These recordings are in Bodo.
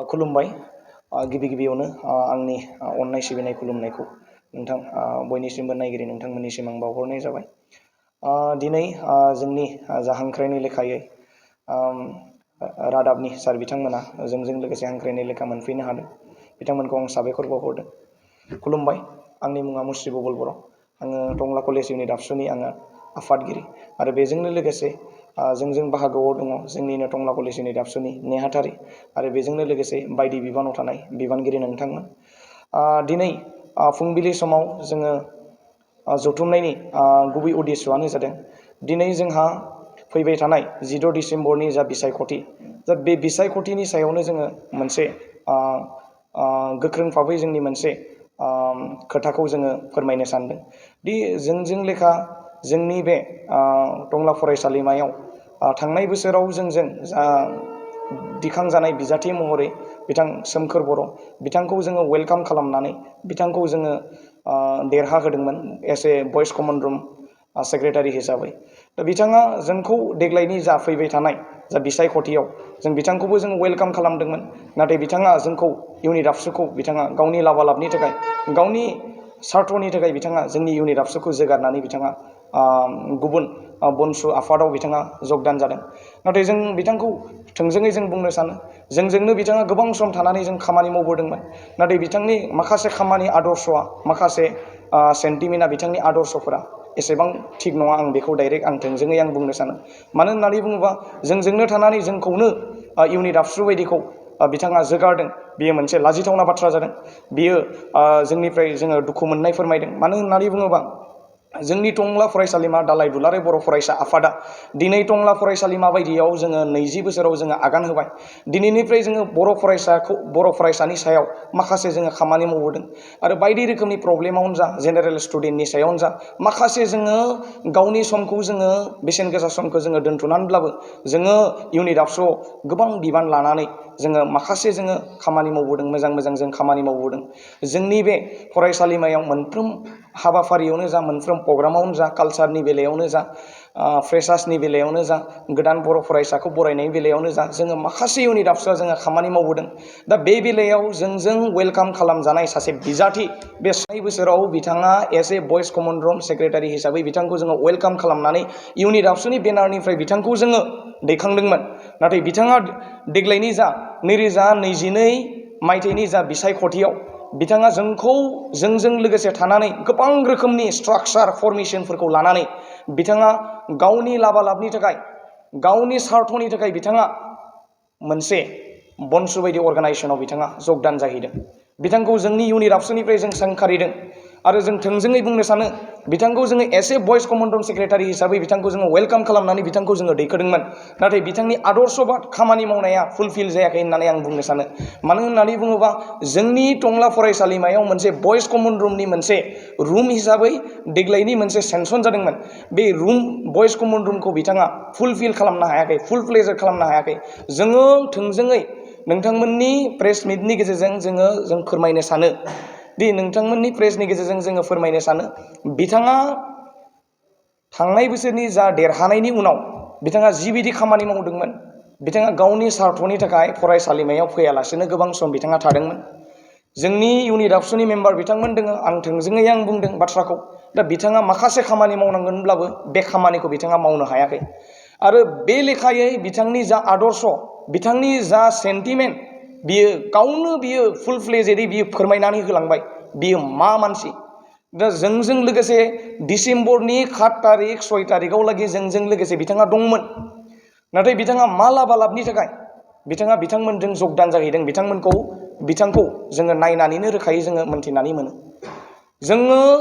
खुलुमबाय गिबि गिबियावनो आंनि अननाय सिबिनाय खुलुमनायखौ नोंथां बयनिसिमबो नायगिरि नोंथांमोननिसिम आं बावहरनाय जाबाय। दिनै जोंनि जा हांख्रायनाय लेखायै रादाबनि सार बिथांमोना जोंजों लोगोसे हांख्रायनाय लेखा मोनफैनो हादों, बिथांमोनखौ आं साबायखर बावहरदों। खुलुमबाय, आंनि मुङा मुस्रि बबल बर'। आङो टंला कलेज इउनिट आबसुनि आङो आफादगिरि आरो बेजोंनो लोगोसे जोंजों बाहागोआव दङ जोंनिनो टंला कलेज इउनिट आबसुनि नेहाथारि आरो बेजोंनो लोगोसे बायदि बिबानाव थानाय बिबानगिरि नोंथांमोन। दिनै फुंबिलि समाव जोङो जथुमनायनि गुबै उद्देश्यआनो जादों दिनै जोंहा फैबाय थानाय 16 डिसेम्बरनि जा बिसायख'थि, दा बे बिसायख'थिनि सायावनो जोङो मोनसे गोख्रों भाबै जोंनि मोनसे खोथाखौ जोङो फोरमायनो सानदों दि जोंजों लेखा जोंनि बे टंला फरायसालिमायाव थांनाय बोसोराव जोंजों जा दिखांजानाय बिजाथि महरै बिथां सोमखोर बर', बिथांखौ जोङो वेलकाम खालामनानै बिथांखौ जोङो देरहाहोदोंमोन एस ए बयस कमन रुम सेक्रेटारि हिसाबै। दा बिथाङा जोंखौ देग्लायनि जा फैबाय थानाय जा बिसायख'थियाव जों बिथांखौबो जों वेलकाम खालामदोंमोन, नाथाय बिथाङा जोंखौ इउनिट आबसुखौ बिथाङा गावनि लाबालाबनि थाखाय, गावनि सार्थनि थाखाय बिथाङा जोंनि इउनिट आबसुखौ जोगारनानै बिथाङा गुबुन बनसु आफादाव बिथाङा जगदान जादों। नाथाय जों बिथांखौ थोंजोङै जों बुंनो सानो, जोंजोंनो बिथाङा गोबां सम थानानै जों खामानि मावबोदोंमोन, नाथाय बिथांनि माखासे खामानि आदर्शआ, माखासे सेन्टिमेन्टआ, बिथांनि आदर्शफोरा एसेबां थिग नङा। आं बेखौ डाइरेक्ट थोंजोङै बुंनो सानो। मानो होननानै बुङोबा जोंजोंनो थानानै जोंखौनो इउनिट आबसु बायदिखौ बिथाङा जोगारदों, बेयो मोनसे लाजिथावना बाथ्रा जादों। बियो जोंनिफ्राय जोङो दुखु मोननाय फोरमायदों। मानो होननानै बुङोबा जोंनि टंला फरायसालिमा दालाइ दुलाराय बर' फरायसा आफादा दिनै टंला फरायसालिमा बायदियाव जोङो 20 बोसोराव जोङो आगान होबाय। दिनैनिफ्राय जोङो बर' फरायसानि सायाव माखासे जोङो खामानि मावबोदों आरो बायदि रोखोमनि प्रब्लेमावनो जा, जेनेरेल स्टुडेन्टनि सायावनो जा, माखासे जोङो गावनि समखौ जोङो बेसेन गोसा समखौ जोङो दोनथ'नानैब्लाबो जोङो इउनिट आबसुआव गोबां बिबान लानानै जोङो माखासे जोङो खामानि मावबोदों, मोजां मोजां जों खामानि मावबोदों। जोंनि बे फरायसालिमायाव मोनफ्रोम हाबाफारियावनो जा, मोनफ्रोम प्रग्रामावनो जा, कालसारनि बेलायावनो जा, फ्रेसार्सनि बेलायावनो जा, गोदान बर' फरायसाखौ बरायनायनि बेलायावनो जा, जोङो माखासे इउनिट आबसुआ जोङो खामानि मावबोदों। दा बे बेलायाव जोंजों वेलकाम खालामजानाय सासे बिजाथि, बे 6 बोसोराव बिथाङा एस ए बयस कमन रुम सेक्रेटारि हिसाबै बिथांखौ जोङो वेलकाम खालामनानै इउनिट आबसुनि बेनारनिफ्राय बिथांखौ जोङो दैखांदोंमोन। नाथाय बिथाङा देग्लायनि जा 2022 मायथाइनि जा बिसायख'थियाव बिथाङा जोंजों लोगोसे थानानै गोबां रोखोमनि स्ट्राक्चार फरमेशनफोरखौ लानानै बिथाङा गावनि लाबालाबनि थाखाय, गावनि सार्थनि थाखाय बिथाङा मोनसे बनसु बायदि अर्गानाइजेसनाव बिथाङा जगदान जाहैदों। बिथांखौ जोंनि इउनिट आबसुनिफ्राय जों सोंखारिदों आरो जों थोंजोङै बुंनो सानो बिथांखौ जोङो एस ए बयस कमन रुम सेक्रेटारि हिसाबै बिथांखौ जोङो वेलकाम खालामनानै बिथांखौ जोङो दैखोदोंमोन। नाथाय बिथांनि आदर्श बा खामानि मावनाया फुलफिल जायाखै होननानै आं बुंनो सानो। मानो होननानै बुङोबा जोंनि टंला फरायसालिमायाव मोनसे बयस कमन रुमनि मोनसे रुम हिसाबै देग्लायनि मोनसे सेंसन जादोंमोन। बे बयस कमन रुमखौ बिथाङा फुलफिल खालामनो हायाखै, फुल प्लेजार खालामनो हायाखै। जोङो थोंजोङै नोंथांमोननि प्रेस मिटनि गेजेरजों जों फोरमायनो सानो दि नोंथांमोननि प्रेसनि गेजेरजों जोङो फोरमायनो सानो बिथाङा थांनाय बोसोरनि जा देरहानायनि उनाव बिथाङा जिबायदि खामानि मावदोंमोन, बिथाङा गावनि सार्थनि थाखाय फरायसालिमायाव फैयालासेनो गोबां सम बिथाङा थादोंमोन। जोंनि इउनिट आबसुनि मेम्बार बिथांमोन दोङो, आं थोंजोङै बुंदों बाथ्राखौ। दा बिथाङा माखासे खामानि मावनांगोनब्लाबो बे खामानिखौ बिथाङा मावनो हायाखै आरो बे लेखायै बिथांनि जा आदर्श, बिथांनि जा सेन्टिमेन्ट, बियो फुल फ्लेजेडै बियो फोरमायनानै होलांबाय बियो मा मानसि। दा जोंजों लोगोसे डिसेम्बरनि 7 तारिख 6 तारिखआव लागि जोंजों लोगोसे बिथाङा दंमोन। नाथाय बिथाङा मा लाबालाबनि थाखाय बिथाङा बिथांमोनजों जगदान जाहैदों, बिथांखौ जोङो नायनानैनो रोखायै जोङो मोनथिनानै मोनो।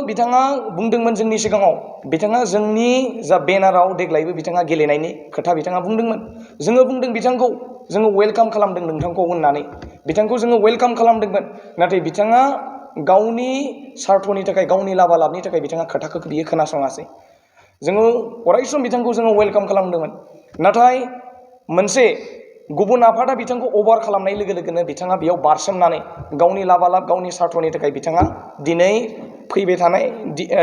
बिथाङा बुंदोंमोन जोंनि सिगाङाव, बिथाङा जोंनि जा बेनाराव देग्लायबो बिथाङा गेलेनायनि खोथा बिथाङा बुंदोंमोन। जोङो बुंदों बिथांखौ जोङो वेलकाम खालामदों नोंथांखौ होननानै, बिथांखौ जोङो वेलकाम खालामदोंमोन। नाथाय बिथाङा गावनि सार्थनि थाखाय, गावनि लाबालाबनि थाखाय बिथाङा खोथाखौ बियो खोनासङासै। जोङो अरायसम बिथांखौ जोङो वेलकाम खालामदोंमोन। नाथाय मोनसे गुबुन आफादा बिथांखौ अभार खालामनाय लोगो लोगोनो बिथाङा बेयाव बारसोमनानै गावनि लाबालाब, गावनि सार्थनि थाखाय बिथाङा दिनै फैबाय थानाय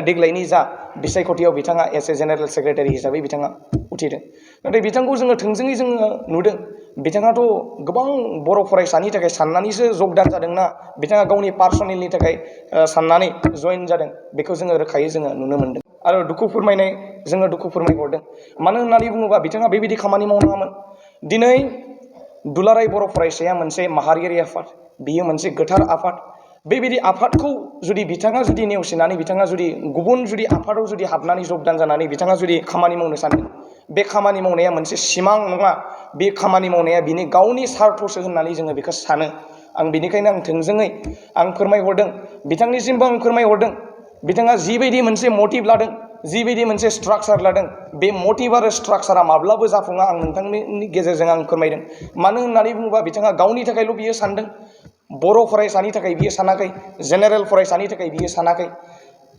देग्लायनि जा बिसायख'थियाव बिथाङा एस ए जेनेरेल सेक्रेटारि हिसाबै बिथाङा उथिदों। नाथाय बिथांखौ जोङो थोंजोङै जोङो नुदों बिथाङाथ' गोबां बर' फरायसानि थाखाय साननानैसो जगदान जादोंना बिथाङा गावनि पार्सनेलनि थाखाय साननानै जइन जादों बेखौ जोङो रोखायै जोङो नुनो मोनदों आरो दुखु फोरमायहरदों। मानो होननानै बुङोबा बिथाङा बेबायदि खामानि मावनाङामोन। दिनै दुलाराय बर' फरायसाया मोनसे माहारियारि आफाद, बियो मोनसे गोथार आफाद। बेबायदि आफादखौ जुदि बिथाङा जुदि नेवसिनानै बिथाङा जुदि गुबुन जुदि आफादाव जुदि हाबनानै जगदान जानानै बिथाङा जुदि खामानि मावनो सानो, बे खामानि मावनाया मोनसे सिमां नङा, बे खामानि मावनाया बिनि गावनि सार्थसो होननानै जोङो बेखौ सानो। आं बेनिखायनो आं थोंजोङै आं फोरमायहरदों, बिथांनिसिमबो आं फोरमायहरदों, बिथाङा जिबायदि मोनसे मटिभ लादों, जिबायदि मोनसे स्ट्राक्चार लादों, बे मटिभ आरो स्ट्राक्चारा माब्लाबो जाफुङा। आं नोंथांनि गेजेरजों आं फोरमायदों। मानो होननानै बुङोबा बिथाङा गावनि थाखायल' बियो सानदों, बर' फरायसानि थाखाय बियो सानाखै, जेनेरेल फरायसानि थाखाय बियो सानाखै।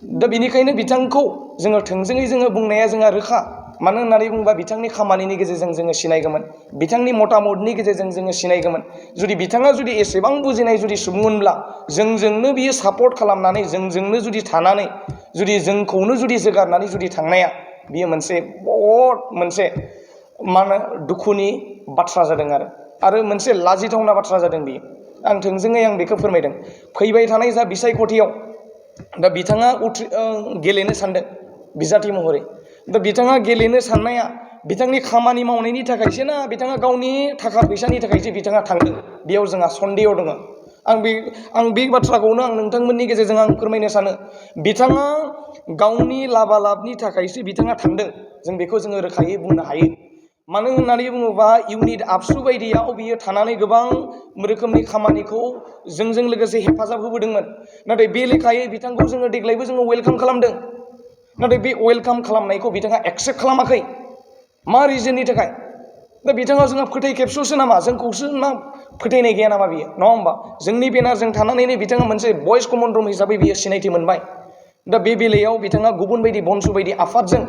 दा बेनिखायनो बिथांखौ जोङो थोंजोङै जोङो बुंनाया जोंहा रोखा। मानो होननानै बुङोबा बिथांनि खामानिनि गेजेरजों जोङो सिनायगौमोन, बिथांनि मतामतनि गेजेरजों जोङो सिनायगौमोन। जुदि बिथाङा जुदि एसेबां बुजिनाय जुदि सुबुंमोनब्ला जोंजोंनो बियो सापर्ट खालामनानै, जोंजोंनो जुदि थानानै, जुदि जोंखौनो जुदि जोगारनानै जुदि थांनाया, बियो मोनसे बहुद मोनसे मा होनो दुखुनि बाथ्रा जादों आरो मोनसे लाजिथावना बाथ्रा जादों बियो। आं थोंजोङै आं बेखौ फोरमायदों। फैबाय थानाय जा बिसायख'थियाव दा बिथाङा गेलेनो सानदों बिजाथि महरै। दा बिथाङा गेलेनो साननाया बिथांनि खामानि मावनायनि थाखायसो ना बिथाङा गावनि थाखा फैसानि थाखायसो बिथाङा थांदों, बेयाव जोंहा सन्देह दङ। आं बे बाथ्राखौनो आं नोंथांमोननि गेजेरजों आं फोरमायनो सानो। बिथाङा गावनि लाबालाबनि थाखायसो बिथाङा थांदों, जों बेखौ जोङो रोखायै बुंनो हायो। मानो होननानै बुङोबा इउनिट आबसु बायदियाव बियो थानानै गोबां रोखोमनि खामानिखौ जोंजों लोगोसे हेफाजाब होबोदोंमोन। नाथाय बे लेखायै बिथांखौ जोङो देग्लायबो जोङो वेलकाम खालामदों। नाथाय बे वेलकाम खालामनायखौ बिथाङा एक्सेप्ट खालामाखै। मा रिजननि थाखाय? दा बिथाङा जोंहा फोथायखेबस'सो नामा? जोंखौसो ना फोथायनाय गैया नामा बियो? नङा होमबा? जोंनि बेनारजों थानानैनो बिथाङा मोनसे बयस कमन रुम हिसाबै बियो सिनायथि मोनबाय। दा बे बेलायाव बिथाङा गुबुन बायदि बनसु बायदि आफादजों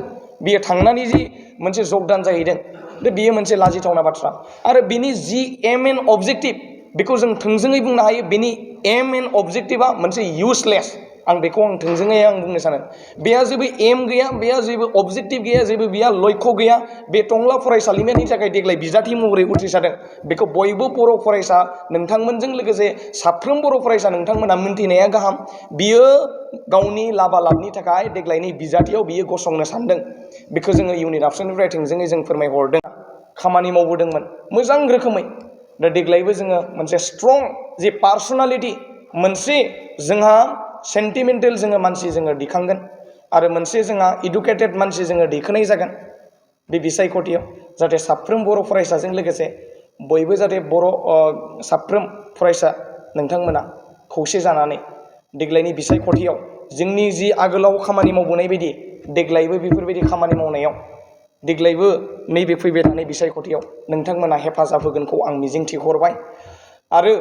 बियो थांनानै जि मोनसे जगदान जाहैदों, दा बियो मोनसे लाजिथावना बाथ्रा। आरो बिनि जि एम एन्ड अबजेक्टिभ, बेखौ जों थोंजोङै बुंनो हायो, बिनि एम एन्ड अबजेक्टिभा मोनसे इउसलेस। आं बेखौ आं थोंजोङै आं बुंनो सानो। बेहा जेबो एम गैया, बेहा जेबो अबजेक्टिभ गैया, जेबो बेहा लक्ष्य गैया। बे टंला फरायसालिमानि थाखाय देग्लाय बिजाथि महरै उथ्रिसारदों, बेखौ बयबो बर' फरायसा नोंथांमोनजों लोगोसे साफ्रोम बर' फरायसा नोंथांमोना मिन्थिनाया गाहाम। बियो गावनि लाबालाबनि थाखाय देग्लायनि बिजाथियाव बियो गसंनो सानदों। बेखौ जोङो इउनिट आबसुनिफ्राय थोंजोङै जों फोरमायहरदों। खामानि मावबोदोंमोन मोजां रोखोमै। दा देग्लायबो जोङो मोनसे स्ट्रं जि पार्सनालिटि, मोनसे जोंहा सेन्टिमेन्टेल जोङो मानसि जोङो दिखांगोन आरो मोनसे जोंहा इडुकेटेड मानसि जोङो दैखोनाय जागोन बे बिसायख'थियाव। जाहाथे साफ्रोम बर' फरायसाजों लोगोसे बयबो जाहाथे साफ्रोम फरायसा नोंथांमोना खौसे जानानै देग्लायनि बिसायख'थियाव जोंनि जि आगोलाव खामानि मावबोनाय बायदि देग्लायबो बेफोरबायदि खामानि मावनायाव देग्लायबो नैबे फैबाय थानाय बिसायख'थियाव नोंथांमोना हेफाजाब होगोनखौ आं मिजिंथिहरबाय। आरो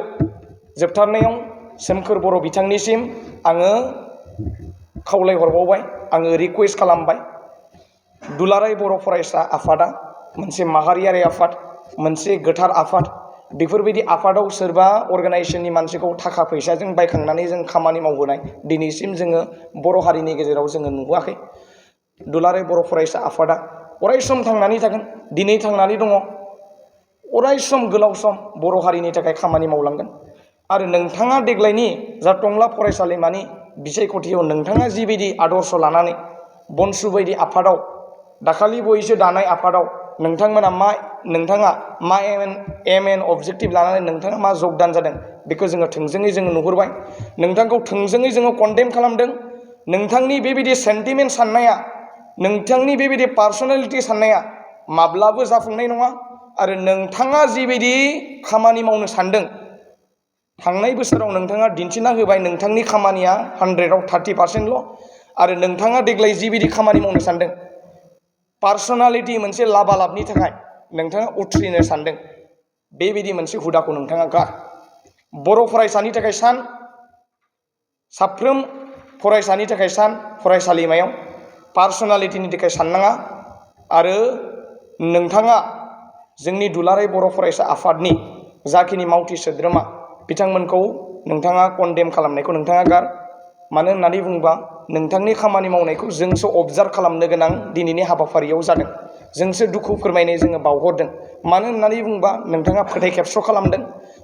जोबथारनायाव सोमखोर बर' बिथांनिसिम आङो खावलायहरबावबाय, आङो रिकुवेस्ट खालामबाय। दुलाराय बर' फरायसा आफादा मोनसे माहारियारि आफाद, मोनसे गोथार आफाद। बेफोरबायदि आफादाव सोरबा अर्गानाइजेसननि मानसिखौ थाखा फैसाजों बायखांनानै जों खामानि मावबोनाय दिनैसिम जोङो बर' हारिनि गेजेराव जोङो नुबोआखै। दुलाराय बर' फरायसा आफादा अरायसम थांनानै थागोन, दिनै थांनानै दङ, अरायसम गोलाव सम बर' हारिनि थाखाय खामानि मावलांगोन। आरो नोंथाङा देग्लायनि जा टंला फरायसालिमानि बिसायख'थियाव नोंथाङा जिबायदि आदर्श लानानै बनसु बायदि आफादाव, दाखालि बयसो दानाय आफादाव नोंथाङा मा एम एन अबजेक्टिभ लानानै नोंथाङा मा जगदान जादों, बेखौ जोङो थोंजोङै जोङो नुहुरबाय। नोंथांखौ थोंजोङै जोङो कन्डेम खालामदों। नोंथांनि बेबायदि सेन्टिमेन्ट साननाया, नोंथांनि बेबायदि पार्सनेलिटि साननाया माब्लाबो जाफुंनाय नङा। आरो नोंथाङा जिबायदि खामानि मावनो सानदों, थांनाय बोसोराव नोंथाङा दिन्थिना होबाय नोंथांनि खामानिया 100आव 30%ल'। आरो नोंथाङा देग्लाय जिबायदि खामानि मावनो सानदों, पार्सनालिटि मोनसे लाबालाबनि थाखाय नोंथाङा उथ्रिनो सानदों, बेबायदि मोनसे हुदाखौ नोंथाङा गार। बर' फरायसानि थाखाय सान, साफ्रोम फरायसानि थाखाय सान, फरायसालिमायाव पार्सनालिटिनि थाखाय साननाङा। आरो नोंथाङा जोंनि दुलाराय बर' फरायसा आफादनि जाखिनि मावथि सोद्रोमा बिथांमोनखौ नोंथाङा कन्डेम खालामनायखौ नोंथाङा गार। मानो होननानै बुङोबा नोंथांनि खामानि मावनायखौ जोंसो अबजार्भ खालामनो गोनां दिनैनि हाबाफारियाव जादों। जोंसो दुखु फोरमायनाय जोङो बावहरदों। मानो होननानै बुङोबा नोंथाङा फोथाय खेबस' खालामदों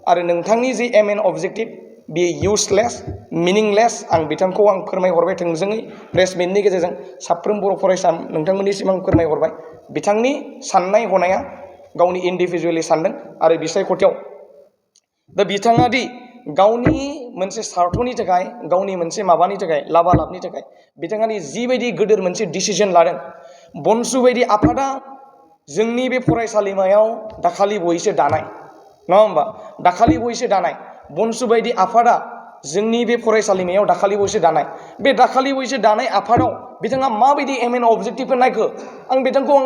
आरो नोंथांनि जि एम एन अबजेक्टिभ बेयो इउसलेस मिनिंलेस। आं बिथांखौ फोरमायहरबाय थोंजोङै प्रेस मिटनि गेजेरजों साफ्रोम बर' फरायसा नोंथांमोननिसिम आं फोरमायहरबाय बिथांनि साननाय हनाया गावनि इन्डिभिजुवेलि सानदों आरो बिसायख'थियाव दा बिथाङा दि गावनि मोनसे स्वार्थनि थाखाय गावनि मोनसे माबानि थाखाय लाबा लाबनि थाखाय बिथाङा जिबायदि गोदोर मोनसे डिसिजन लादों। बनसु बायदि आफादा जोंनि बे फरायसालिमायाव दाखालि बयसो दानाय नङा होमबा? दाखालि बयसो दानाय बनसु बायदि आफादा जोंनि बे फरायसालिमायाव दाखालि बयसो दानाय बे दाखालि बयसो दानाय आफादाव बिथाङा माबायदि एम एन अबजेक्टिभफोर नायखो आं बिथांखौ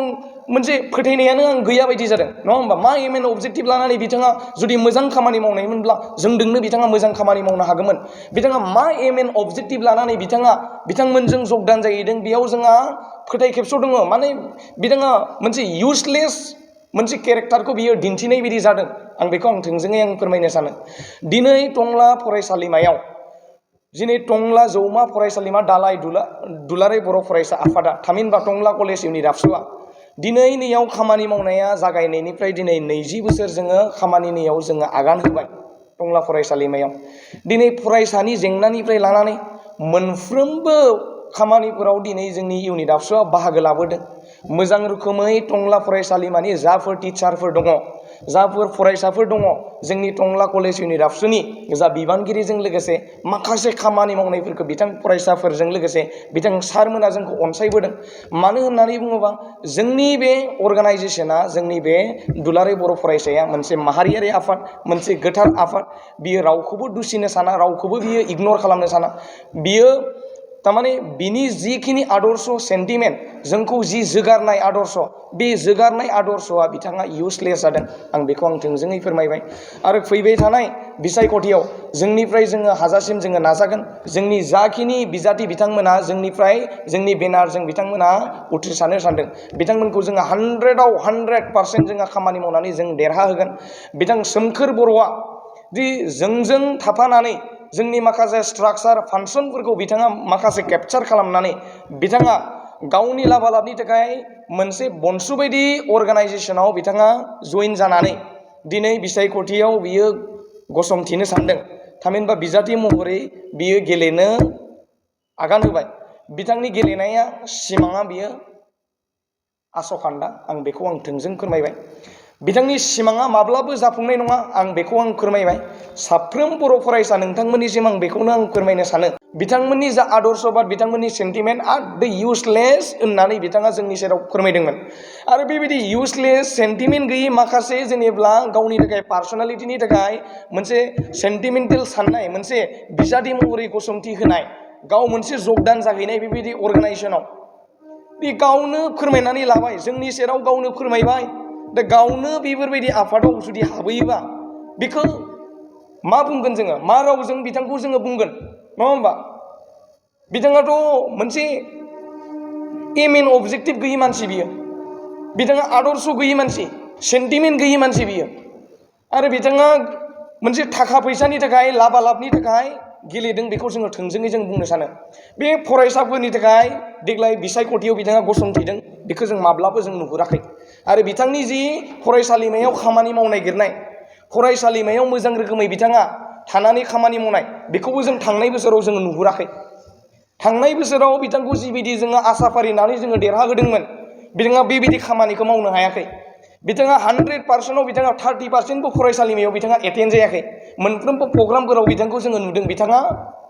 मोनसे फोथायनायानो गैया बायदि जादों नङा होमबा? मा एम एन अबजेक्टिभ लानानै बिथाङा जुदि मोजां खामानि मावनायमोनब्ला जोंदोंनो बिथाङा मोजां खामानि मावनो हागौमोन। बिथाङा मा एम एन अबजेक्टिभ लानानै बिथांमोनजों जगदान जाहैदों बेयाव जोंहा फोथाय खेबस' दङ। माने बिथाङा मोनसे इउसलेस मोनसे केरेक्टारखौ बियो दिन्थिनाय बायदि जादों। आं बेखौ थोंजोङै फोरमायनो सानो। दिनै टंला फरायसालिमायाव दिनै टंला जौमा फरायसालिमा दुलाराय बर' फरायसा आफादा थामहिनबा टंला कलेज इउनिट आबसुआ दिनै नैयाव खामानि मावनाया जागायनायनिफ्राय दिनै 20 बोसोर जोङो खामानि नैयाव जोङो आगान होबाय। टंला फरायसालिमायाव दिनै फरायसानि जेंनानिफ्राय लानानै मोनफ्रोमबो खामानिफोराव दिनै जोंनि इउनिट आबसुआ बाहागो लाबोदों। मोजां रोखोमै टंला फरायसालिमानि जाफोर टिचारफोर दङ जाफोर फरायसाफोर दङ जोंनि टंला कलेज इउनिट आबसुनि जा बिबानगिरिजों लोगोसे माखासे खामानि मावनायफोरखौ बिथां फरायसाफोरजों लोगोसे बिथां सारमोना जोंखौ अनसायबोदों। मानो होननानै बुङोबा जोंनि बे अर्गानाइजेसना जोंनि बे दुलाराय बर' फरायसाया मोनसे माहारियारि आफाद मोनसे गोथार आफाद। बियो रावखौबो दुसिनो साना रावखौबो बियो इगनर खालामनो साना। बियो थारमाने बिनि जिखिनि आदर्श सेन्टिमेन्ट जोंखौ जि जोगारनाय आदर्श बे जोगारनाय आदर्शआ बिथाङा इउसलेस जादों। आं बेखौ थोंजोङै फोरमायबाय आरो फैबाय थानाय बिसायख'थियाव जोंनिफ्राय जोङो हाजासिम जोङो नाजागोन। जोंनि जाखिनि बिजाथि बिथांमोना जोंनिफ्राय जोंनि बेनारजों बिथांमोना उथ्रिसारनो सानदों बिथांमोनखौ जोङो 100% जोङो खामानि मावनानै जों देरहाहोगोन। बिथां सोमखोर बर'आ दि जोंजों थाफानानै जोंनि माखासे स्ट्राक्चार फांसनफोरखौ बिथाङा माखासे केपचार खालामनानै बिथाङा गावनि लाबा लाबनि थाखाय मोनसे बनसु बायदि अर्गानाइजेसनाव बिथाङा जइन जानानै दिनै बिसायख'थियाव बियो गसंथिनो सानदों। थामहिनबा बिजाथि महरै बियो गेलेनो आगान होबाय। बिथांनि गेलेनाया सिमाङा बियो आसखान्दा। आं बेखौ थोंजों फोरमायबाय। बिथांनि सिमाङा माब्लाबो जाफुंनाय नङा। आं बेखौ फोरमायबाय। साफ्रोम बर' फरायसा नोंथांमोननिसिम बेखौनो फोरमायनो सानो बिथांमोननि जा आदर्शबाद बिथांमोननि सेन्टिमेन्टआ इउसलेस होननानै बिथाङा जोंनि सेराव फोरमायदोंमोन। आरो बेबायदि इउसलेस सेन्टिमेन्ट गैयै माखासे जेनेब्ला गावनि थाखाय पार्सनेलिटिनि थाखाय मोनसे सेन्टिमेन्टेल साननाय मोनसे बिजाथि महरै गसंथि होनाय गाव मोनसे जगदान जाहैनाय बेबायदि अर्गानाइजेसनाव बे गावनो फोरमायनानै लाबाय जोंनि सेराव गावनो फोरमायबाय। दा गावनो बेफोरबायदि आफादाव जुदि हाबहैयोबा बेखौ मा बुंगोन जोङो? मा रावजों बिथांखौ जोङो बुंगोन नङा होमबा? बिथाङाथ' मोनसे एम एन अबजेक्टिभ गैयि मानसि बियो। बिथाङा आदर्श गैयि मानसि सेन्टिमेन्ट गैयि मानसि बियो। आरो बिथाङा मोनसे थाखा फैसानि थाखाय लाबा लाबनि थाखाय गेलेदों बेखौ जोङो थोंजोङै जों बुंनो सानो। बे फरायसाफोरनि थाखाय देग्लाय बिसायख'थियाव बिथाङा गसंथिदों बेखौ जों माब्लाबो जों नुहुराखै। आरो बिथांनि जि फरायसालिमायाव खामानि मावनो नागिरनाय फरायसालिमायाव मोजां रोखोमै बिथाङा थानानै खामानि मावनाय बेखौबो जों थांनाय बोसोराव जोङो नुहुराखै। थांनाय बोसोराव बिथांखौ जिबायदि जोङो आसा फारिनानै जोङो देरहाहोदोंमोन बिथाङा बेबायदि खामानिखौ मावनो हायाखै। बिथाङा 100%आव बिथाङा 30%बो फरायसालिमायाव बिथाङा एटेन्ड जायाखै। मोनफ्रोमबो प्रग्रामफोराव बिथांखौ जोङो नुदों बिथाङा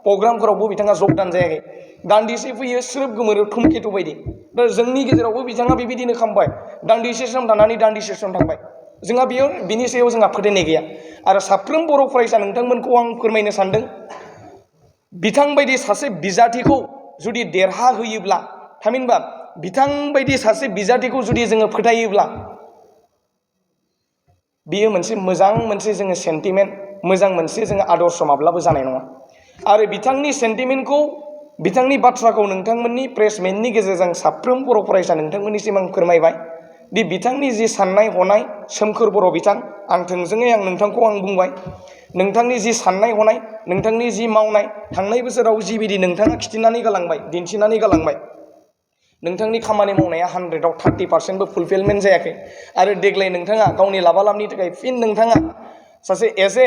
प्रग्रामफोरावबो बिथाङा जगदान जायाखै। दान्दिसे फैयो स्रोब गोमोरो थुमकेतु बायदि। दा जोंनि गेजेरावबो बिथाङा बेबायदिनो खालामबाय दान्दिसे सम थानानै दान्दिसे सम थांबाय। जोंहा बिनि सायाव जोंहा फोथायनाय गैया। आरो साफ्रोम बर' फरायसा नोंथांमोनखौ आं फोरमायनो सानदों बिथांबायदि सासे बिजाथिखौ जुदि देरहाहोयोब्ला थामहिनबा बिथांबायदि सासे बिजाथिखौ जुदि जोङो फोथायोब्ला बियो मोनसे मोजां मोनसे जोङो सेन्टिमेन्ट मोजां मोनसे जोङो आदर्श माब्लाबो जानाय नङा। आरो बिथांनि सेन्टिमेन्टखौ बिथांनि बाथ्राखौ नोंथांमोननि प्रेसमेन्टनि गेजेरजों साफ्रोम बर' फरायसा नोंथांमोननिसिम आं फोरमायबाय दि बिथांनि जि साननाय हनाय सोमखोर बर' बिथां थोंजोङै नोंथांखौ बुंबाय नोंथांनि जि साननाय हनाय नोंथांनि जि मावनाय थांनाय बोसोराव जिबायदि नोंथाङा खिथिनानै गालांबाय दिन्थिनानै गालांबाय नोंथांनि खामानि मावनाया 100आव 30%बो फुलफिलमेन्ट जायाखै आरो देग्लाय नोंथाङा गावनि लाबा-लाबनि थाखाय फिन नोंथाङा सासे एसे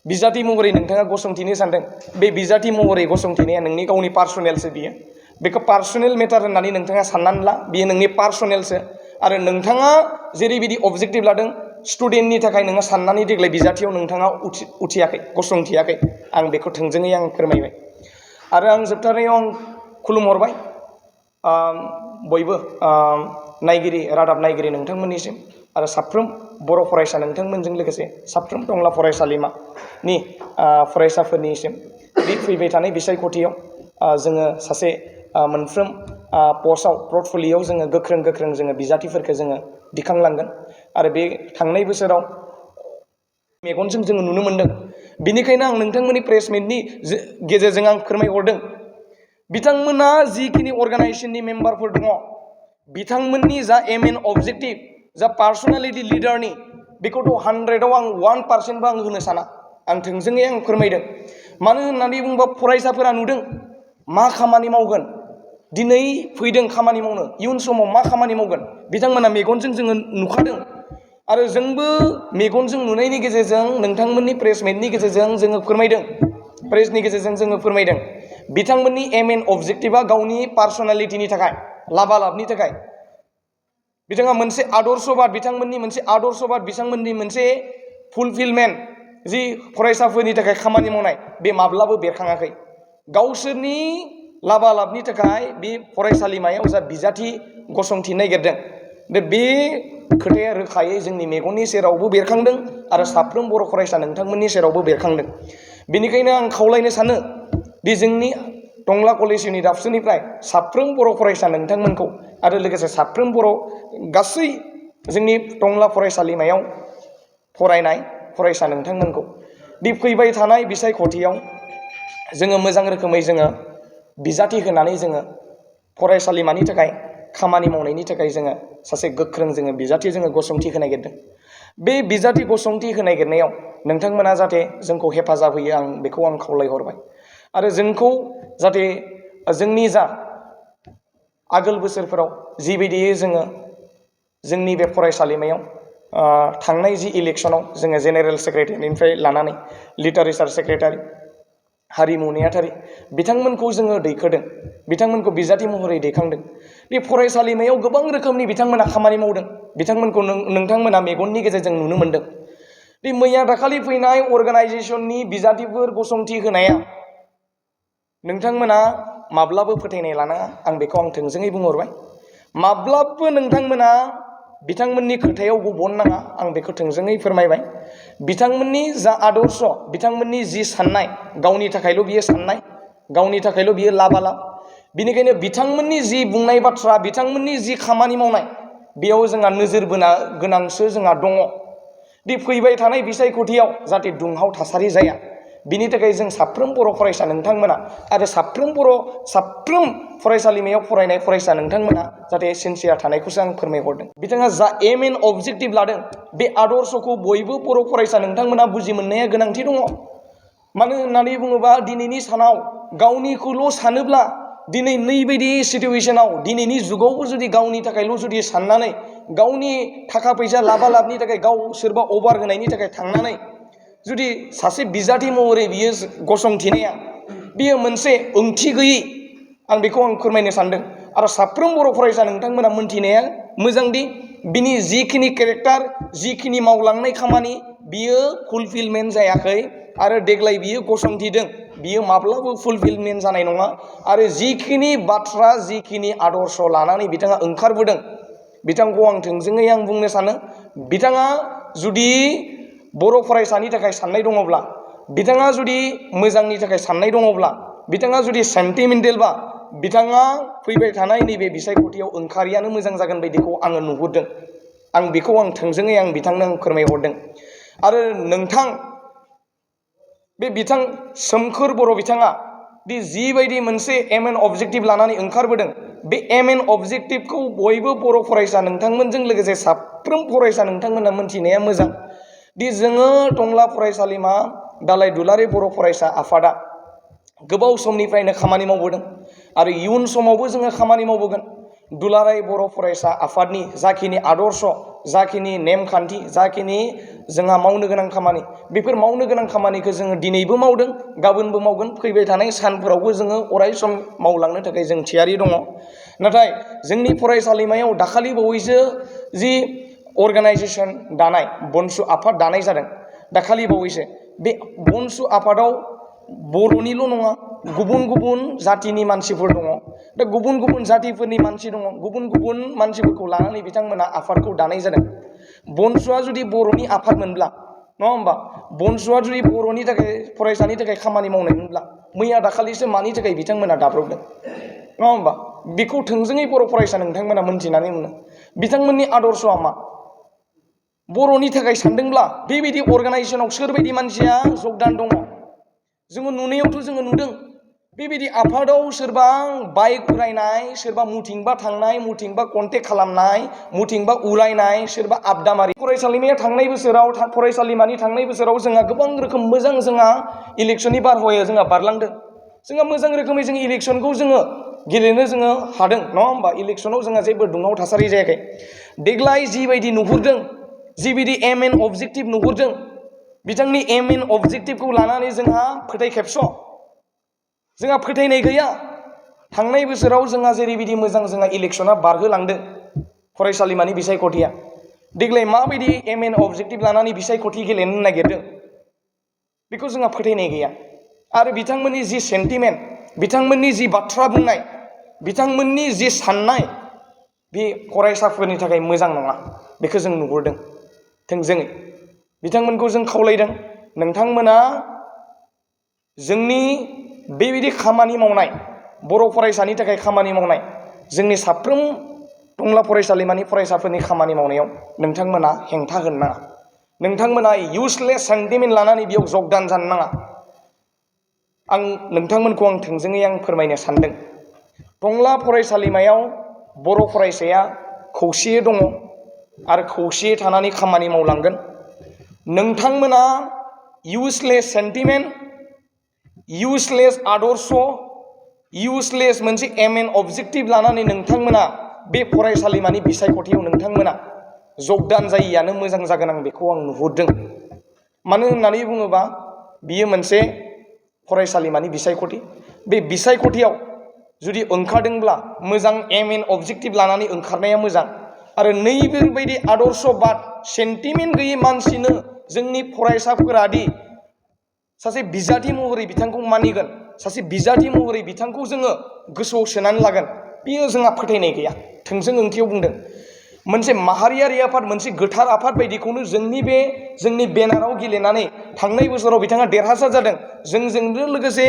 बिजाथि महरै नोंथाङा गसंथिनो सानदों। बे बिजाथि महरै गसंथिनाया नोंनि गावनि पार्सनेलसो बियो। बेखौ पार्सनेल मेटार होननानै नोंथाङा साननानै ला, बियो नोंनि पार्सनेलसो। आरो नोंथाङा जेरैबायदि अबजेक्टिभ लादों स्टुडेन्टनि थाखाय नोङो साननानै देग्लाय बिजाथियाव नोंथाङा उथियाखै, गसंथियाखै। आं बेखौ थोंजोङै आं फोरमायबाय। आरो आं जोबथारनायाव आं खुलुमहरबाय बयबो नायगिरि, रादाब नायगिरि नोंथांमोननिसिम आरो साफ्रोम बर' फरायसा नोंथांमोनजों लोगोसे साफ्रोम टंला फरायसालिमानि फरायसाफोरनिसिम बे फैबाय थानाय बिसायख'थियाव जोङो सासे मोनफ्रोम पस्टआव पर्टफलिय'आव जोङो गोख्रों जोङो बिजाथिफोरखौ जोङो दिखांलांगोन। आरो बे थांनाय बोसोराव मेगनजों जोङो नुनो मोन्दों। बेनिखायनो आं नोंथांमोननि प्रेस मिटनि गेजेरजों आं फोरमायहरदों, बिथांमोना जिखिनि अर्गानाइजेसननि मेम्बारफोर दङ, बिथांमोननि जा एम एन अबजेक्टिभ, जा पार्सनेलिटि लिडारनि, बेखौथ' 100आव आं 1%बो आं होनो साना। आं थोंजोङै आं फोरमायदों। मानो होननानै बुङोबा फरायसाफोरा नुदों मा खामानि मावगोन, दिनै फैदों खामानि मावनो, इयुन समाव मा खामानि मावगोन बिथांमोना मेगनजों जोङो नुखादों। आरो जोंबो मेगनजों नुनायनि गेजेरजों नोंथांमोननि प्रेस मिटनि गेजेरजों जोङो फोरमायदों, प्रेसनि गेजेरजों जोङो फोरमायदों बिथांमोननि एम एन अबजेक्टिभा गावनि पार्सनेलिटिनि थाखाय, लाबा-लाबनि थाखाय। बिथाङा मोनसे आदर्शबाद, बिथांमोननि मोनसे आदर्शबाद, बिथांमोननि मोनसे फुलफिलमेन्ट जि फरायसाफोरनि थाखाय खामानि मावनाय, बे माब्लाबो बेरखाङाखै। गावसोरनि लाबा-लाबनि थाखाय बे फरायसालिमायाव जा बिजाथि गसंथिनो नागिरदों, बे खोथाया रोखायै जोंनि मेगननि सेरावबो बेरखांदों आरो साफ्रोम बर' फरायसा नोंथांमोननि सेरावबो बेरखांदों। बेनिखायनो आं खावलायनो सानो दि जोंनि टंला कलेज इउनिट-आबसुनिफ्राय साफ्रोम बर' फरायसा नोंथांमोनखौ आरो लोगोसे साफ्रोम बर' गासै जोंनि टंला फरायसालिमायाव फरायनाय फरायसा नोंथांमोनखौ दि फैबाय थानाय बिसायख'थियाव जोङो मोजां रोखोमै जोङो बिजाथि होनानै जोङो फरायसालिमानि थाखाय खामानि मावनायनि थाखाय जोङो सासे गोख्रों जोङो बिजाथि जोङो गसंथि होनो नागिरदों। बे बिजाथि गसंथि होनो नागिरनायाव नोंथांमोना जाहाथे जोंखौ हेफाजाब होयो, आं बेखौ आं खावलायहरबाय। आरो जोंखौ जाहाथे जोंनि जा आगोल बोसोरफोराव जिबायदियै जोङो जोंनि बे फरायसालिमायाव थांनाय जि इलेक्सनाव जोङो जेनेरेल सेक्रेटारिनिफ्राय लानानै लिटारेचार सेक्रेटारि, हारिमु नेहाथारि बिथांमोनखौ जोङो दैखोदों, बिथांमोनखौ बिजाथि महरै दैखांदों। बे फरायसालिमायाव गोबां रोखोमनि बिथांमोना खामानि मावदों, बिथांमोनखौ नोंथांमोना मेगननि गेजेरजों नुनो मोन्दों। बे मैया दाखालि फैनाय अर्गानाइजेसननि बिजाथिफोर गसंथि होनाया नोंथांमोना माब्लाबो फोथायनाय लानाङा, आं बेखौ आं थोंजोङै बुंहरबाय। माब्लाबो नोंथांमोना बिथांमोननि खोथायाव गबनो नाङा, आं बेखौ थोंजोङै फोरमायबाय। बिथांमोननि जा आदर्श, बिथांमोननि जि साननाय, गावनि थाखायल' बियो साननाय, गावनि थाखायल' बियो लाबा-लाब। बिनिखायनो बिथांमोननि जि बुंनाय बाथ्रा, बिथांमोननि जि खामानि मावनाय, बेयाव जोंहा नोजोर बोनो गोनांसो जोंहा दङ। दि फैबाय थानाय बिसायख'थियाव जाहाथे दुंहाव थासारि जाया, बिनि थाखाय जों साफ्रोम बर' फरायसा नोंथांमोना आरो साफ्रोम फरायसालिमायाव फरायनाय फरायसा नोंथांमोना जाहाथे सिनसियार थानायखौसो आं फोरमायहरदों। बिथाङा जा एम एन अबजेक्टिभ लादों, बे आदर्शखौ बयबो बर' फरायसा नोंथांमोना बुजि मोननाया गोनांथि दङ। मानो होननानै बुङोबा दिनैनि सानाव गावनिखौल' सानोब्ला, दिनै नैबायदि सिटुवेसनाव, दिनैनि जुगावबो जुदि गावनि थाखायल' जुदि साननानै, गावनि थाखा फैसा लाबा-लाबनि थाखाय, गाव सोरबा अभार होनायनि थाखाय थांनानै जुदि सासे बिजाथि महरै बियो गसंथिनाया, बियो मोनसे ओंथि गैयि, आं बेखौ आं फोरमायनो सानदों। आरो साफ्रोम बर' फरायसा नोंथांमोना मोनथिनाया मोजांदि बिनि जिखिनि केरेक्टार, जिखिनि मावलांनाय खामानि, बियो फुलफिलमेन्ट जायाखै। आरो देग्लाय बियो गसंथिदों, बियो माब्लाबो फुलफिलमेन्ट जानाय नङा। आरो जिखिनि बाथ्रा, जिखिनि आदर्श लानानै बिथाङा ओंखारबोदों, बिथांखौ आं थोंजोङै आं बुंनो सानो, बिथाङा जुदि बर' फरायसानि थाखाय साननाय दङब्ला, बिथाङा जुदि मोजांनि थाखाय साननाय दङब्ला, बिथाङा जुदि सेन्टिमेन्टेलबा, बिथाङा फैबाय थानाय नैबे बिसायख'थियाव ओंखारियानो मोजां जागोन बायदिखौ आङो नुहुरदों। आं बेखौ आं थोंजोङै आं बिथांनो आं फोरमायहरदों। आरो नोंथां, बे बिथां सोमखोर बर' बिथाङा दि जिबायदि मोनसे एम एन अबजेक्टिभ लानानै ओंखारबोदों, बे एम एन अबजेक्टिभखौ बयबो बर' फरायसा नोंथांमोनजों लोगोसे साफ्रोम फरायसा नोंथांमोना मोनथिनाया मोजां दि जोङो टंला फरायसालिमा दालाइ दुलारि बर' फरायसा आफादा गोबाव समनिफ्रायनो खामानि मावबोदों आरो इयुन समावबो जोङो खामानि मावबोगोन। दुलाराय बर' फरायसा आफादनि जाखिनि आदर्श, जाखिनि नेमखान्थि, जाखिनि जोंहा मावनो गोनां खामानि, बेफोर मावनो गोनां खामानिखौ जोङो दिनैबो मावदों, गाबोनबो मावगोन, फैबाय थानाय सानफोरावबो जोङो अराय सम मावलांनो थाखाय जों थियारि दङ। नाथाय जोंनि फरायसालिमायाव दाखालि बावैसो जि अर्गानाइजेसन दानाय, बनसु आफाद दानाय जादों दाखालि बावैसो, बे बनसु आफादाव बर'निल' नङा, गुबुन गुबुन जातिनि मानसिफोर दङ। दा गुबुन गुबुन जातिफोरनि मानसि दङ, गुबुन गुबुन मानसिफोरखौ लानानै बिथांमोना आफादखौ दानाय जादों। बनसुआ जुदि बर'नि आफाद मोनब्ला, नङा होमबा, बनसुआ जुदि बर'नि थाखाय, फरायसानि थाखाय खामानि मावनायमोनब्ला मैया दाखालिसो मानि थाखाय बिथांमोना दाब्रबदों, नङा होमबा, बेखौ थोंजोङै बर' फरायसा नोंथांमोना मोनथिनानै मोनो। बिथांमोननि आदर्शआ मा? बर'नि थाखाय सानदोंब्ला बेबायदि अर्गानाइजेसनाव सोरबायदि मानसिया जगदान दङ? जोङो नुनायावथ' जोङो नुदों बेबायदि आफादाव सोरबा बाइक उरायनाय, सोरबा मुथिंबा थांनाय, मुथिंबा कन्टेक्ट खालामनाय, मुथिंबा उरायनाय, सोरबा आबदामारि। फरायसालिमाया थांनाय बोसोराव, फरायसालिमानि थांनाय बोसोराव जोंहा गोबां रोखोम मोजां जोंहा इलेक्सननि बारहावाया जोंहा बारलांदों। जोंहा मोजां रोखोमै जों इलेक्सनखौ जोङो गेलेनो जोङो हादों, नङा होमबा। इलेक्सनाव जोंहा जेबो दुंहाव थासारि जायाखै। देग्लाय जिबायदि नुहुरदों, जिबायदि एम एन अबजेक्टिभ नुहुरदों, बिथांनि एम एन अबजेक्टिभखौ लानानै जोंहा फोथायखेबस', जोंहा फोथायनाय गैया। थांनाय बोसोराव जोंहा जेरैबायदि मोजां जोंहा इलेक्सना बारहोलांदों फरायसालिमानि बिसायख'थिया, देग्लाय माबायदि एम एन अबजेक्टिभ लानानै बिसायख'थि गेलेनो नागिरदों बेखौ जोंहा फोथायनाय गैया। आरो बिथांमोननि जि सेन्टिमेन्ट, बिथांमोननि जि बाथ्रा बुंनाय, बिथांमोननि जि साननाय, बे फरायसाफोरनि थाखाय मोजां नङा, बेखौ जों नुहुरदों। थोंजोङै बिथांमोनखौ जों खावलायदों, नोंथांमोना जोंनि बेबायदि खामानि मावनाय, बर' फरायसानि थाखाय खामानि मावनाय, जोंनि साफ्रोम टंला फरायसालिमानि फरायसाफोरनि खामानि मावनायाव नोंथांमोना हेंथा होनो नाङा। नोंथांमोना इउसलेस सेन्टिमेन्ट लानानै बेयाव जगदान जानो नाङा। आं नोंथांमोनखौ थोंजोङै फोरमायनो सानदों, टंला फरायसालिमायाव बर' फरायसाया खौसेयै दङ आरो खौसेयै थानानै खामानि मावलांगोन। नोंथांमोना इउसलेस सेन्टिमेन्ट, इउसलेस आदर्श, इउसलेस मोनसे एम एन अबजेक्टिभ लानानै नोंथांमोना बे फरायसालिमानि बिसायख'थियाव नोंथांमोना जगदान जायियानो मोजां जागोन, आं बेखौ नुहुरदों। मानो होननानै बुङोबा बियो मोनसे फरायसालिमानि बिसायख'थि। बे बिसायख'थियाव जुदि ओंखारदोंब्ला मोजां एम एन अबजेक्टिभ लानानै ओंखारनाया मोजां। आरो नैबेबायदि आदर्शबाद सेन्टिमेन्ट गैयै मानसिनो जोंनि फरायसाफोरादि सासे बिजाथि महरै बिथांखौ मानिगोन, सासे बिजाथि महरै बिथांखौ जोङो गोसोआव सोनानै लागोन, बेयो जोंहा फोथायनाय गैया। थोंजों ओंथियाव बुंदों, मोनसे माहारियारि आफाद, मोनसे गोथार आफाद बायदिखौनो जोंनि बेनाराव गेलेनानै थांनाय बोसोराव बिथाङा देरहासार जादों। जोंजोंनो लोगोसे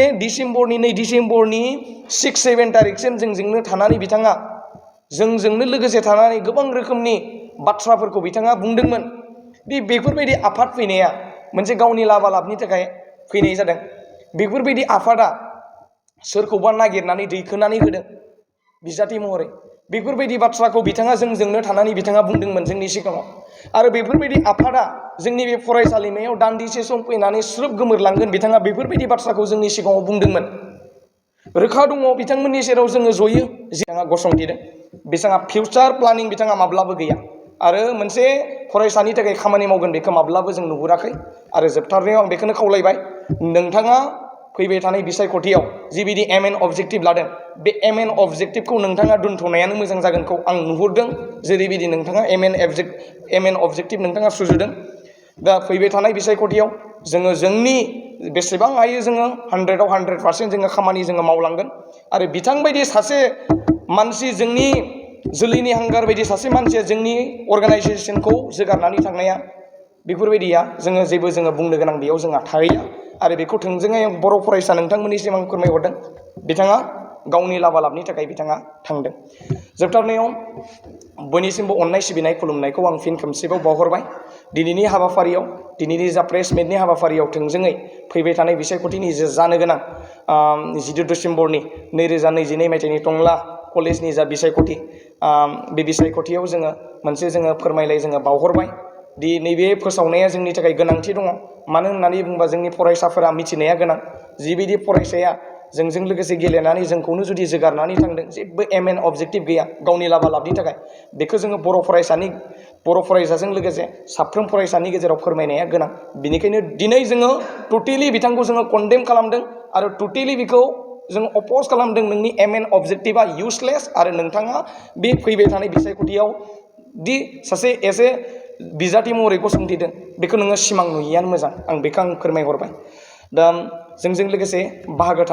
नै डिसेम्बरनि 6-7 तारिखसिम जोंजोंनो थानानै बिथाङा जोंजोंनो लोगोसे थानानै गोबां रोखोमनि बाथ्राफोरखौ बिथाङा बुंदोंमोन। बेफोरबायदि आफाद फैनाया मोनसे गावनि लाबालाबनि थाखाय फैनाय जादों। बेफोरबायदि आफादा सोरखौबा नागिरनानै दैखोनानै होदों बिजाथि महरै। बेफोरबायदि बाथ्राखौ बिथाङा जोंजोंनो थानानै बिथाङा बुंदोंमोन जोंनि सिगाङाव। आरो बेफोरबायदि आफादा जोंनि बे फरायसालिमायाव दान्दिसे सम फैनानै स्रोब गोमोरलांगोन, बिथाङा बेफोरबायदि बाथ्राखौ जोंनि सिगाङाव बुंदोंमोन। रोखा दङ बिथांमोननि सेराव जोङो जयो, बिथाङा गसंथिदों। बिथाङा फिउचार प्लानिं बिथाङा माब्लाबो गैया, आरो मोनसे फरायसानि थाखाय खामानि मावगोन बेखौ माब्लाबो जों नुहुराखै। आरो जोबथारनायाव आं बेखौनो खावलायबाय, नोंथाङा फैबाय थानाय बिसायख'थियाव जिबायदि एम एन अबजेक्टिभ लादों, बे एम एन अबजेक्टिभखौ नोंथाङा दोनथ'नायानो मोजां जागोनखौ आं नुहुरदों। जेरैबायदि नोंथाङा एम एन अबजेक्टिभ नोंथाङा सुजुदों। दा फैबाय थानाय बिसायख'थियाव जोङो जोंनि बेसेबां हायो जोङो 100आव 100% जोङो खामानि जोङो मावलांगोन। आरो बिथांबायदि सासे मानसि, जोंनि जोलैनि हांगार बायदि सासे मानसिया जोंनि अर्गानाइजेसनखौ जोगारनानै थांनाया, बेफोरबायदिया जोङो बुंनो गोनां बेयाव जोंहा थाहैया। आरो बेखौ थोंजोङै बर' फरायसा नोंथांमोननिसिम आं फोरमायहरदों, बिथाङा गावनि लाबालाबनि थाखाय बिथाङा थांदों। जोबथारनायाव बयनिसिमबो अननाय सिबिनाय खुलुमनायखौ आं फिन खेबसेबाव बावहरबाय। दिनैनि हाबाफारियाव, दिनैनि जा प्रेस मिटनि हाबाफारियाव थोंजोङै फैबाय थानाय बिसायख'थिनि जानो गोनां 10 डिसेम्बरनि 2022 मायथाइनि टंला कलेजनि जा बिसायख'थि, बे बिसायख'थियाव जोङो फोरमायलाय जोङो बावहरबाय दि नैबे फोसावनाया जोंनि थाखाय गोनांथि दङ। मानो होननानै बुङोबा जोंनि फरायसाफोरा मिथिनाया गोनां, जिबायदि फरायसाया जोंजों लोगोसे गेलेनानै जोंखौनो जुदि जोगारनानै थांदों जेबो एम एन अबजेक्टिभ गैया गावनि लाबालाबनि थाखाय बेखौ जोङो बर' फरायसाजों लोगोसे साफ्रोम फरायसानि गेजेराव फोरमायनाया गोनां बेनिखायनो दिनै जोङो टटेलि बिथांखौ जोङो कन्डेम खालामदों आरो टटेलि बेखौ जों अपोज खालामदों नोंनि एम एन अबजेक्टिभा इउसलेस आरो नोंथाङा बे फैबाय थानाय बिसायख'थियाव दि सासे एसे बिजाथि महरै गसंथिदों बेखौ नोङो सिमां नुयियानो मोजां आं बेखौ फोरमायहरबाय दा जोंजों लोगोसे बाहागो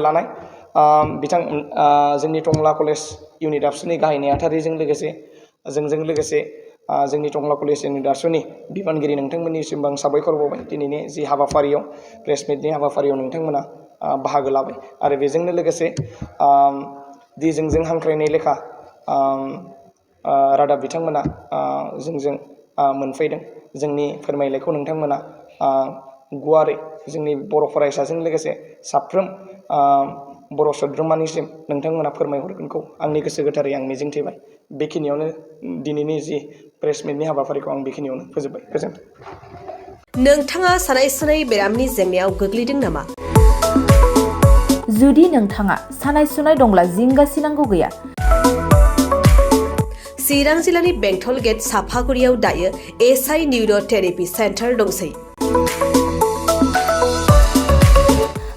लानाय जोंनि टंला कलेज इउनिट आबसुनि गाहाय नेहाथारिजों लोगोसे जोंजों लोगोसे जोंनि टंला कलेज इउनिट आबसुनि बिबानगिरि नोंथांमोननिसिम आं साबायखर बावबाय दिनैनि जि हाबाफारियाव प्रेस मिटनि हाबाफारियाव नोंथांमोना बाहागो लाबाय आरो बेजोंनो लोगोसे दि जोंजों हांख्रायनाय लेखा रादाब बिथांमोना जोंजों मोनफैदों जोंनि फोरमायलायखौ नोंथांमोना गुवारै जोंनि बर' फरायसाजों लोगोसे साफ्रोम बर' सोद्रोमानिसिम नोंथांमोना फोरमायहरगोनखौ आंनि गोसो गोथारै आं मिजिंथिबाय बेखिनियावनो दिनैनि जि प्रेस मिटनि हाबाफारिखौ आं बेखिनियावनो फोजोबबाय गोजोन्थों। नोंथाङा सानाय सुनाय बेरामनि जेंनायाव गोग्लैदों नामा? जुदि नोंथाङा सानाय सुनाय दंब्ला जिंगासिनांगौ गैया। चिरां जिल्लानि बेंटल गेट साफागुरियाव दायो एसआइ निउर' थेरापि सेन्टार दंसै।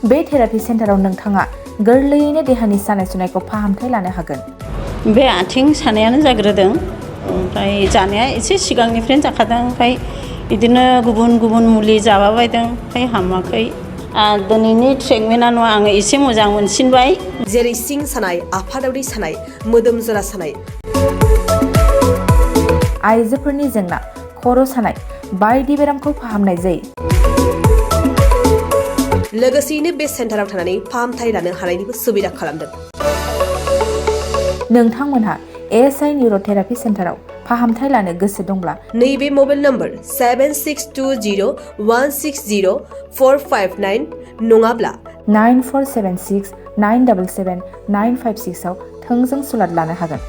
बे थेरापि सेन्टाराव नोंथाङा गोरलैयैनो देहानि सानाय सुनायखौ फाहामथाय लानो हागोन। बे आथिं सानायानो जाग्रोदों ओमफ्राय जानाया एसे सिगांनिफ्रायनो जाखादों ओमफ्राय बिदिनो गुबुन गुबुन मुलि जाबाबायदों ओमफ्राय हामाखै दिनैनि ट्रिटमेन्टआ आङो एसे मोजां मोनसिनबाय। जेरै सिं सानाय आफादावरि सानाय मोदोम जरा सानाय आइजोफोरनि जेंना खर' सानाय बायदि बेरामखौ फाहामनाय जायो। लोगोसेयैनो बे सेन्टाराव थानानै फाहामथाय लानो हानायनिबो सुबिदा खालामदों। नोंथांमोनहा एएसआइ निउर' थेरापि सेन्टाराव फाहामथाय लानो गोसो दंब्ला नैबे मबाइल नम्बर 7620160459 नङाब्ला 9476977956 आव थोंजों सुलाद लानो हागोन।